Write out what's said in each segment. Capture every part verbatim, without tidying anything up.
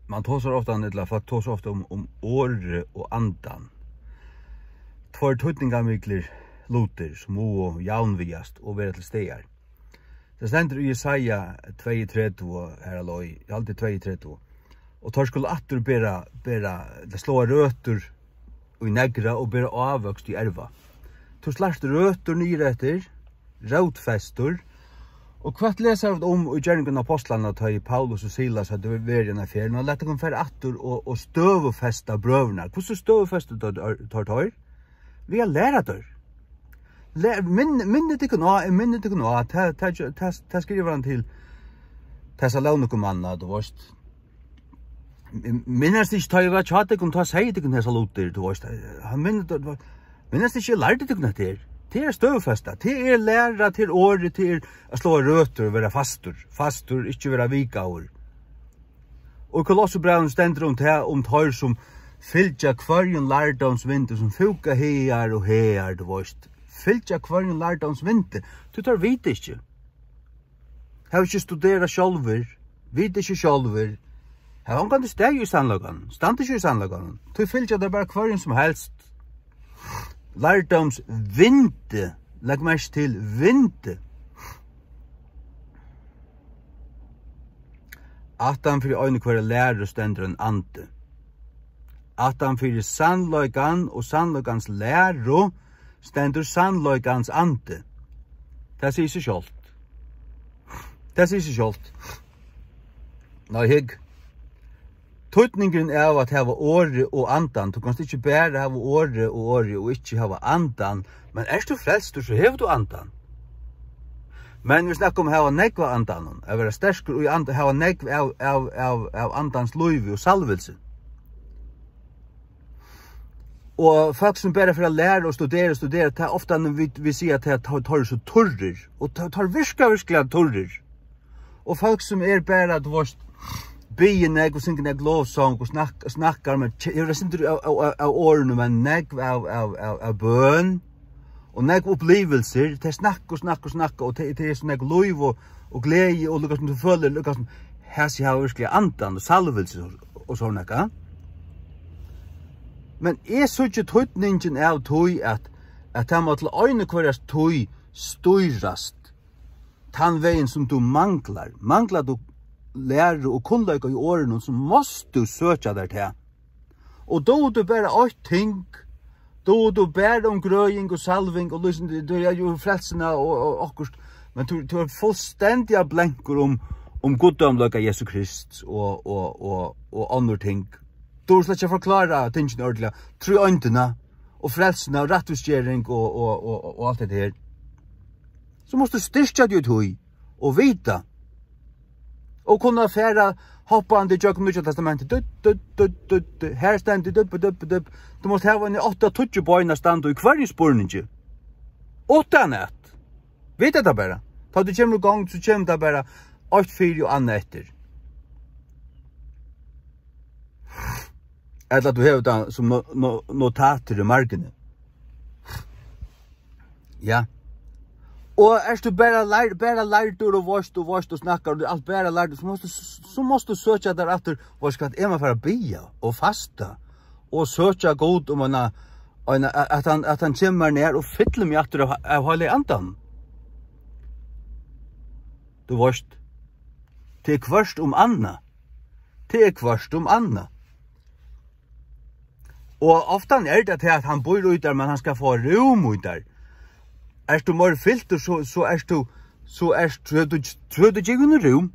Man tosar ofta, ella fólk tosa ofta um, um orðið og andan. Tveir týdningarmiklir lutir, sum mugu javnvigast og vera til staðar. Tað stendur í Jesaja tveyogtretivu, har er løg, eg haldi tveyogtretivu. Og teir skulu aftur bera, bera, ella sláa røtur í neðra og bera ávøkst í erva. Tú slært røtur niður eftir, rótfestur, og hvat lesa vit um í Gjørningum Ápostlanna, tá ið Paulus og Silas høvdu verið eina ferð? Nú, lat okkum fara aftur og, og støðufesta brøðurnar. Hvussu støðufestu teir, teir, teir? Við at læra teir. Lær, minn, minni tykkum á, minni tykkum á, tað, tað, tað, tað skrivar hann til Tessalonikumanna, tú veist. Minnast ikki, tá eg var hjá tykkum, tá segði tykkum hesar lutir, tú veist. Hann minnir, tú veist, minnast ikki, eg lærdi tykkum hetta her. Tað er støðufesta, tað er læra, tað er orðið, tað er at sláa røtur og vera fastur. Fastur, ikki vera vikaður. Og í Kolossebrævinum stendur um tað, um teir sum fylgja hvørjum lærdómsvindi, sum fúka hagar og hagar, tú veist. Fylgja hvørjum lærdómsvindi, tí teir vita ikki. Hava ikki studerað sjálvir, vita ikki sjálvir, hava ongantíð staðið í sannleikanum, standa ikki í sannleikanum, tí fylgja teir bara hvørjum sum helst. Lærdómsvindi, legg merki til vindi. Aftan fyri eini hvørja læru stendur ein andi. Aftan fyri sannleikan og sannleikans læru stendur sannleikans andi. Tað sigur seg sjálvt. Tað sigur seg sjálvt. Nei, hygg. Týdningurin av at hava orðið og andan. Tú kanst ikki bara hava orðið og orðið og ikki hava andan. Men ert tú frelstur, so hevur tú andan. Men vit snakka um at hava nógv av andanum, at vera sterkur í anda, hava nógv av, av, av, av andans lívi og salvilsi. Og fólk sum bara fara at læra og studera og studera, tað er ofta, vit, vit siga, at tað, teir eru so turrir, og teir, teir virka virkuliga turrir. Og fólk sum er bara, tú veist, biðja nógv og syngja nógv lovsong og snakk-, snakkar, men ke-, hevur eitt sindur av, av, av, av orðunum, men nógv av, av, av, av bøn og nógv upplivilsir, tey snakka og snakka og snakka, og tey, tey er so nógv lív og, og gleði, og líka sum tú følir, líka sum hesi hava virkuliga andan og salvilsi og, og sovorðið nakað. Men eg síggi týdningin av tí, at, at tað má til eina hvørja tíð stýrast tann vegin, sum tú manglar. Manglar tú læru og kunnleika í orðinum, so mást tú søkja tær tað. Og dugir tú bara eitt ting, dugir tú bara um grøðing og salving og lýsing, tú er jú frelsuna og, og okkurt, men tú, tú er fullstendiga blankur um, um guddómleika Jesu Krist og, og, og, og onnur ting. Tú er slett ikki at forklára tingini ordiliga. Tríeindina og frelsuna og rættvísgering og, og, og, og alt hetta her. So mást tú styrkja teg í tí og vita. Og kunna fara hoppandi gjøgnum Nýggja Testamentið. Dutt, dutt, dutt, dutt, dutt. Her stendur dupp, dupp, dupp. Tú mást hava eini átta, tíggju bein at standa í hvørjum spurningi. Uttan at. Vita tað bara. Tá tú kemur í gongd, so kemur tað bara eitt fyri og annað eftir. Ella at tú hevur tað sum no-, no-, notatir í margini. Ja. Og ert tú bara lær-, bara lærdur og veitst og veitst og snakkar, og alt bara lærdur, so mást tú, so mást tú søkja tær aftur, veitst hvat, eg má fara at biðja og fasta og søkja Gud um eina, eina, at hann, at hann kemur nær og fyllir meg aftur av, av Heilaga Andanum. Tú veitst, tað er hvørt um annað. Tað er hvørt um annað. Og ofta er tað tað, at hann býr í tær, men hann skal fáa rúm í tær. Ert tú meir fyltur, so, so ert tú, so ert, so hevur tú, so hevur tú givið honum rúm.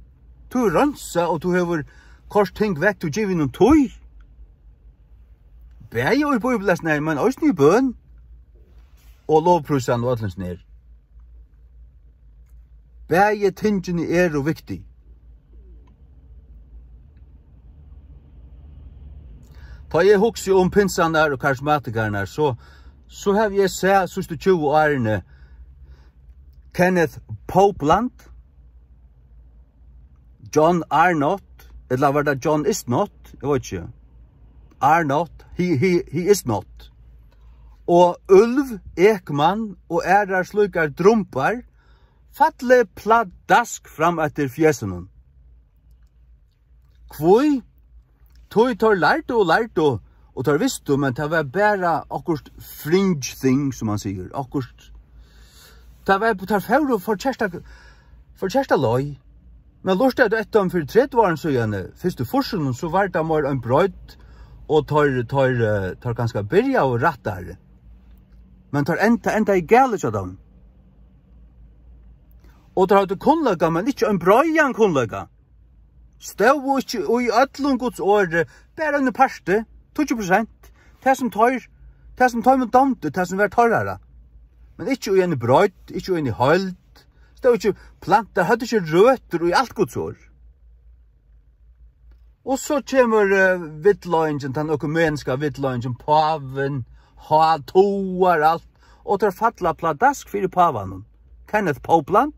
Tú hevur reinsað, og tú hevur koyrt ting vekk, tú givið honum tíð. Bæði í bíbellesnari, men eisini í bøn og lovprísan og øllum sum er. Bæði tingini eru viktig. Tá eg hugsi um pinsarnar og karismatikararnar, so, so havi eg sæð síðstu tjúgu árini Kenneth Copeland, John Arnott, ella var tað John Is Not? Eg veit ikki. Arnott, he, he, he is not. Og Ulv Ekman og aðrar slíkar drumbar falli pladask fram eftir fjesunum. Hví? Tí teir lærdu og lærdu, og teir vistu, men tað var bara okkurt fringe thing, sum man sigur. Okkurt, tað var, teir fóru forkerta, forkerta leið. Men lurtaði tú eftir teimum fyri tretivu árum síðani, fyrstu fýrsunum, so var tað meir ein broytt, og teir, teir, eh, teir kanska byrjaðu rættari. Men teir enda, endaði galið hjá teimum. Og teir høvdu kunnleika, men ikki ein breiðan kunnleika. Stóðu ikki í øllum Guds orði, bara ein parti, tíggju prosent. Tað sum teir, tað sum teimum dámdi, tað sum var teirra. Men ikki í eini breidd, ikki í eini heild. Stóðu ikki plantar, høvdu ikki røtur í alt Guds orð. Og so kemur, eh, villleiðingin, tann økumeniska villleiðingin, pávin, hátogar, alt. Og teir falla pladask fyri pávanum. Kenneth Copeland,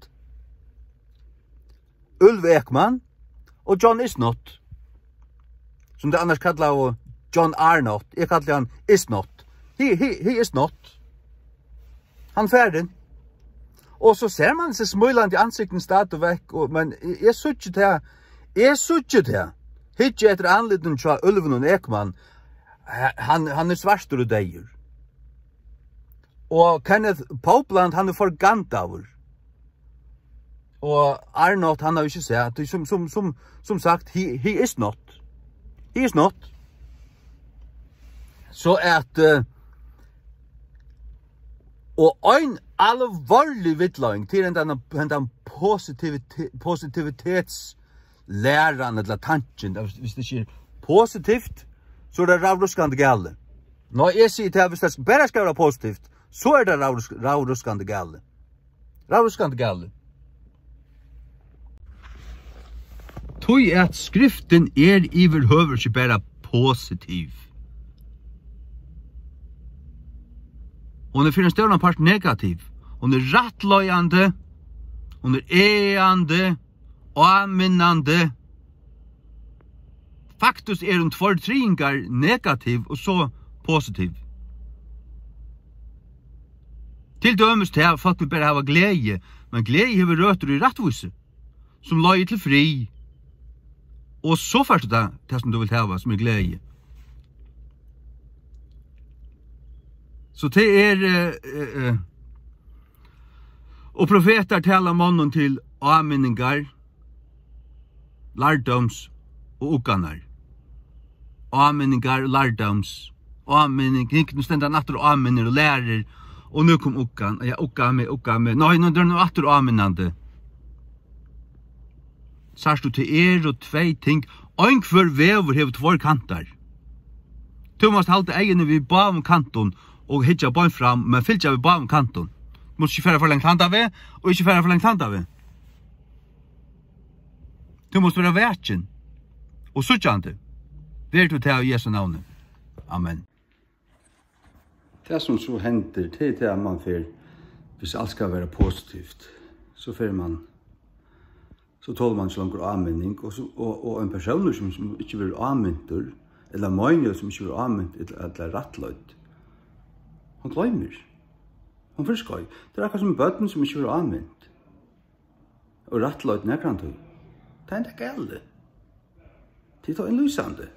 Ylva Ekman og John Isnot, sum tey annars kallaðu John Arnott. Eg kalli hann Isnot. He, he, he is not. Hann farin. Og so sær man seg smílandi ansiktin stadigvæk, og, men eg, eg síggi tað, eg síggi tað. Hyggi eftir andlitinum hjá Ylvinum Ekman. He-, hann, hann er svartur og deyður. Og Kenneth Copeland, hann er forgandaður. Og Arnott, hann hevur ikki sæð, tí sum, sum, sum, sum sagt, he, he is not. He is not. So at, eh, og ein alvorlig villleiðing, til hendan, hendan positivite-, positivitetslæran, ella tankin, at hvis, hvis tað ikki er positivt, so er tað rævruskandi galið. Nei, eg sigi tað, hvis tað bara skal vera positivt, so er tað rævrusk-, rævruskandi galið. Rævruskandi galið. Tí at skriftin er yvirhøvur ikki bara positiv. Hon er fyri ein stóran part negativ. Hon er rættleiðandi. Hon er agandi, áminnandi. Faktiskt er hon tveir triðingar negativ og so positiv. Til dømis tað, at fólk vil bara hava gleði, men gleði hevur røtur í rættvísi, sum leiðir til frið. Og so fært tú tað, tað sum tú vilt hava, sum er gleði. So tað er, eh, eh, eh, og profetar tala monnum til áminningar, lærdóms og ugganar. Áminningar og lærdóms. Áminning, hygg, nú stendur hann aftur og áminnir og lærir, og nú kom uggan, ja, ugga meg, ugga meg. Nei, nú er hann aftur áminnandi. Sært tú, tað eru tvey ting. Einhvør vegur hevur tveir kantar. Tú mást halda eyguni við báðum kantum og hyggja beint fram, men fylgja við báðum kantum. Tú mást ikki fara for langt handan veg, og ikki fara for langt handan veg. Tú mást vera vakin og síggjandi. Ver tú tað í Jesu navni. Amen. Tað, sum so hendir, tað er tað, at mann fer, hvis alt skal vera positivt, so fer mann, so tolir mann ikki longur áminning, og so, og, og ein persónur, sum, sum ikki verður ámintur, ella meinighet, sum ikki verður ámint, ella, ella rættleidd, hon gloymir. Hon fer skeið. Tað er akkurát sum børn, sum ikki verða ámint og rættleidd nakrantíð. Tað er enda galið. Tað er tó innlýsandi.